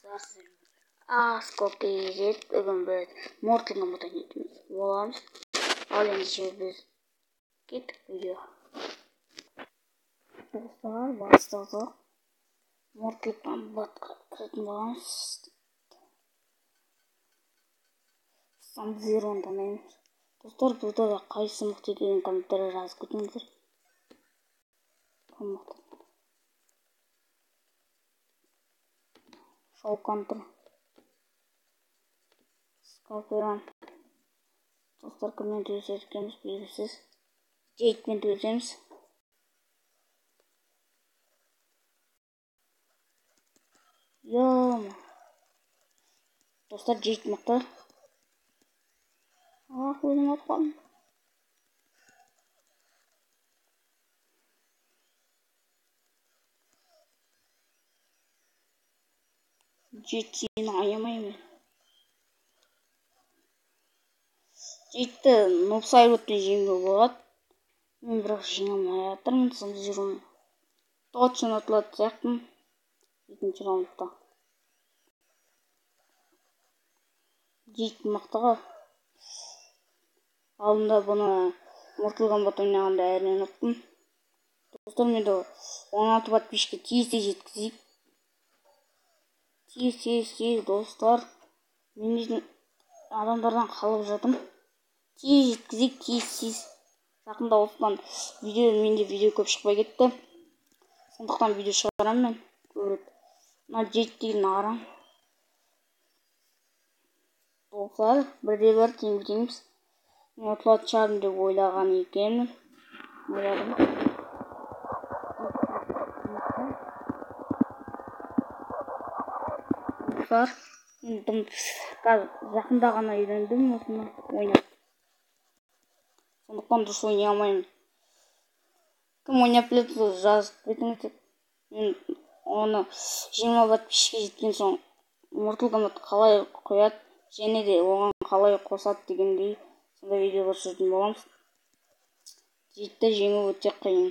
Аско KZ. Бүгін біз Mortal Kombat ойнайтын боламыз. Ал ендеше біз кеттік видеоға. Достар, бастадық. Mortal Kombatқа кіретін боламыз. Sub-Zero'ны танимыз. Достар, бұлда да қайсысы мықты екенін комментария жазып кетіңіздер. Кім мықты? Шоу Контр. Скорпион. Достар, кіммен төбелеседі екеніміз белгісіз. Джейдпен төбелесеміз. Ё-ма. Достар, Джейд мықты. Ах, өзім атып қалдым. Джейд сені аямаймын. Джейдті Нуб Сайботпен жеңуге болады. Мен бірақ жеңе алмай жатырмын. Sub-Zero'ны точно ұтылатын сияқтымын. Екінші раундта. Джейд мықты ғой. Алдында бұны Mortal Kombat ойнағанда әрінен ұттым. Достар, мен де 16 подписчикке тез-тез жеткізейік. Тез, тез, тез, достар. Мен дейтін адамдардан қалып жатырмын. Тез жеткізейік, тез, тез. Жақында осыдан видео, менде видео көп шықпай кетті. Сондықтан видео шығарамын мен көбірек. Мына Джейд деген арам. Достар, бірде бір тең теңбіз. Мен ұтылатын шығармын деп ойлаған екенмін. Ойладым. Достар, мен тым қазір жақында ғана үйрендім осыны ойнап. Сондықтан дұрыс ойнай алмаймын. Кім ойнап біледі, сол жазып кетіңіздер. Мен оны 20 подписчикке жеткен соң Mortal Kombat қалай қояды және де оған қалай қосады дегендей сондай видеолар түсіретін боламыз. Джейдті жеңу өте қиын.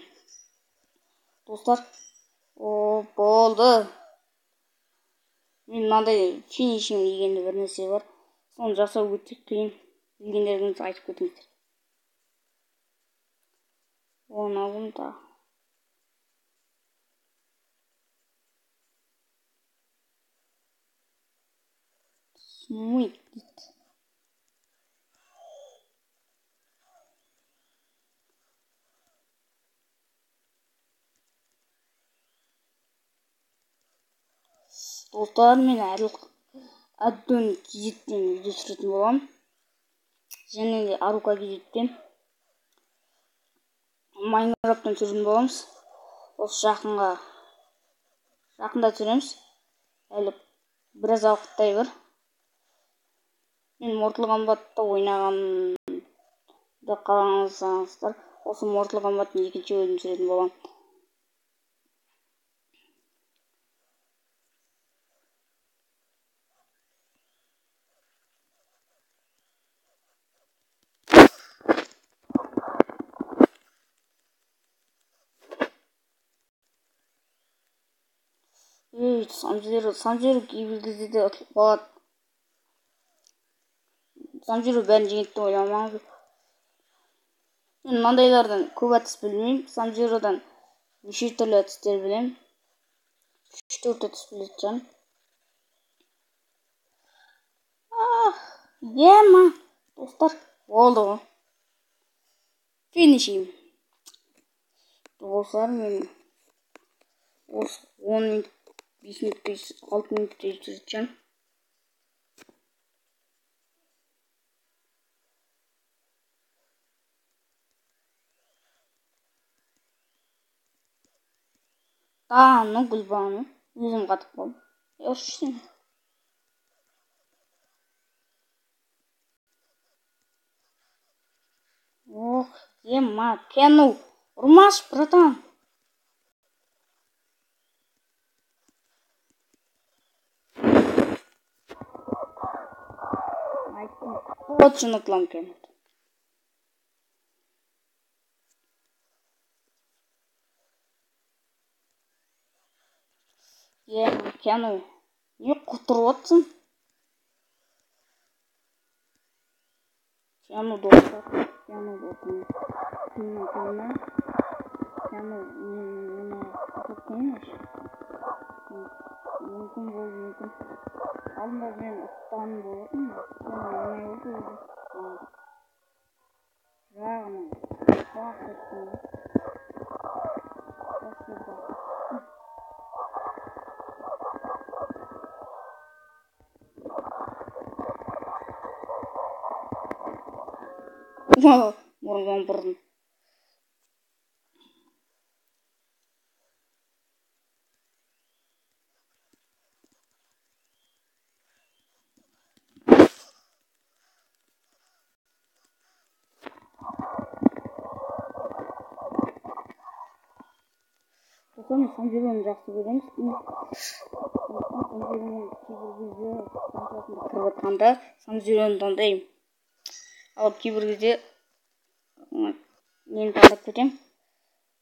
Достар, о, болды. Мен мынандай финишинг дегенде бір нәрсе бар. Соны жасау өте қиын. Білгендеріңізді айтып кетіңіздер. Оны алдым да. Смыть дейді. Достар, мен Әділ Әддон Кизеттен видео түсіретін боламын. Және де Арука Кизеттен Майнкрафттан түсіретін боламыз. Осы жақында түсіреміз. Әлі біраз уақыттай бар. Мен Mortal Kombat'та ойнағанды қаласаңыздар, осы Mortal Kombat'тың екінші бөлімін түсіретін боламын. Ей, Sub-Zero, Sub-Zero кейбір кезде де ұтылып қалады. Sub-Zero бәрін жеңеді деп ойламаңыз. Мен мынандайлардан көп әдіс білмеймін. Sub-Zero'дан неше түрлі әдістер білемін. 3-4 әдіс білетін шығармын. Ах, ема, достар, болды ғой. Финишим. Достар, мен осы 10 минут, 5 минуттай, 6 минуттай түсіретін шығармын. Да, ну Гүлбану, өзім қатып қалдым. Ұршы сені. Ох, ема, Кену, ұрмаш, братан. Айттым, точно ұтыламын Кену. Кену. Не құтырып отырсың? Киану достар, Киану болсын. Қиын қиын. Киану мен оны қиын. Мүмкін болуы мүмкін. Алдында мен ұтқан болатынмын. Киану оңай болды өзі. Жағынан бақ еттім. Мұрынған бұрын. Достар, мен Самзероны жақсы көремін. Самзероның кейбір кезде қаншасында кіріп жатқанда Самзероны таңдаймын. Ал кейбір кезде нені таңдап кетемін?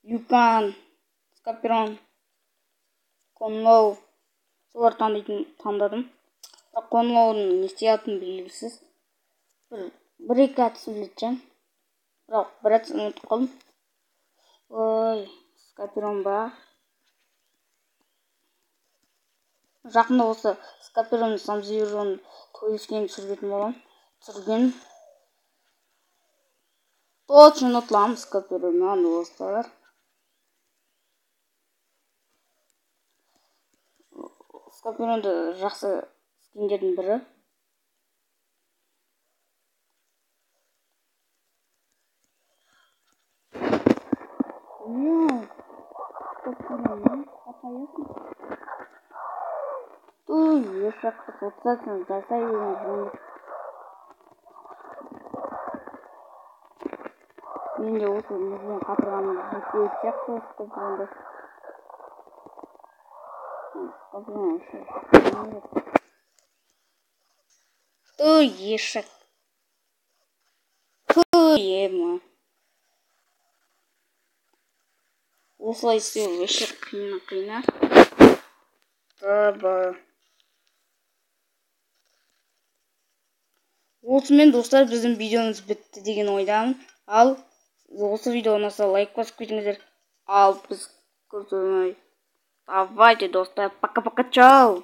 Юкан, Скорпион, Конлоу, солар таңдадым. Бірақ Конлоудың не істей алатыны белгісіз. Бір екі әдісін білетін шығармын. Бірақ бір әдісін ұмытып қалдым. Ой, Скорпион ба? Жақында осы Скорпион, Самзерон төбелескенін түсіретін боламын. Түсірген. Точно ұтыламын Скорпионнан, достар. Скорпионды жақсы скиндердің бірі. Туй, ешаққа соцсетін жасай деген жұмыс. Мен де осы мұзбен қатырғаным жетпеу сияқты Скорпионды. Туй, ешак. Туй, ема. Осылай істеу вообще қиын. Таба. Осымен, достар, біздің видеомыз бітті деген ойдамын. Ал осы видео ұнаса лайк басып кетіңіздер. Ал біз көрсетеміз. Давайте, достар, пока-пока, чао.